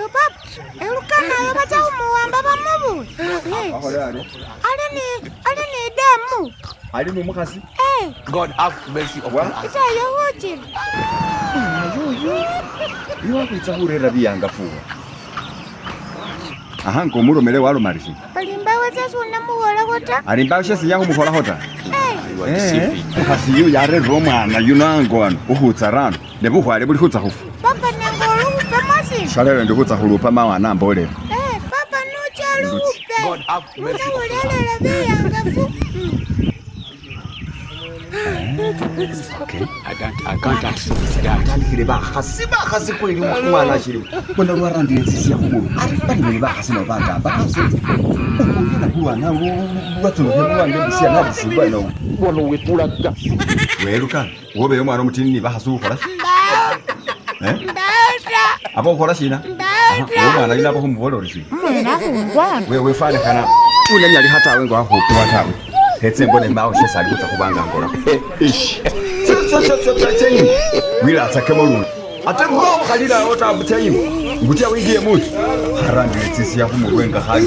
Papa, Elukana oyo batsa khumuwamba bamubuwe. Ali ni ali ni demu. Ali ni umukhasi? Eh. God have mercy upon us. Isayo khuchila. Mwana yoyo. Iwe wakhwitsa khurera biyangafu. Aha nga omulomele waloma ari shina? Ari mbawo shesi unamukholakho ta. Ari mbawo shesi inya khumukholakho ta. Eh. Umukhasi yu yarerire omwana yuno ango ano ukhutsa rano ne bukhwale buli khutsa khufwa. Papa nenga olukhupemo shina? Shalelo ndi khutsa khulupa mawe anambolele. Eh, papa nucha olukhupe. God have mercy upon us. Unakhurerera biyangafu. Okay. I can't, I can't accept that. Atandikile bakhasi bakhasi kweli umwana ashiliwo bona lwarandile tsisia khumurwe ari bali bali bakhasi nabo batamba basetsa ukuyena kulwana lwatsunukhe lwange busia nabusibwa no Wano wetulaga. welukana wobeyo omwana omutini ni bakhasi ukhola shi Mbawo. Eh? Mbawo ta. aba ukhola shina Mbawo ta. omwana yuno aba khumubola ori shina Umwana akhungwana. wewe fanikhana unanyalikha tawe nga wakhupiwa tawe hetse mbone mawo shesi ali khutsa khubanga ngola ishi tsenyuma wilatsakemo lundi ate khalilawo ta tsenyuma ngutya wingiye mutsu kharambile tsisiya khumurwe nga khali.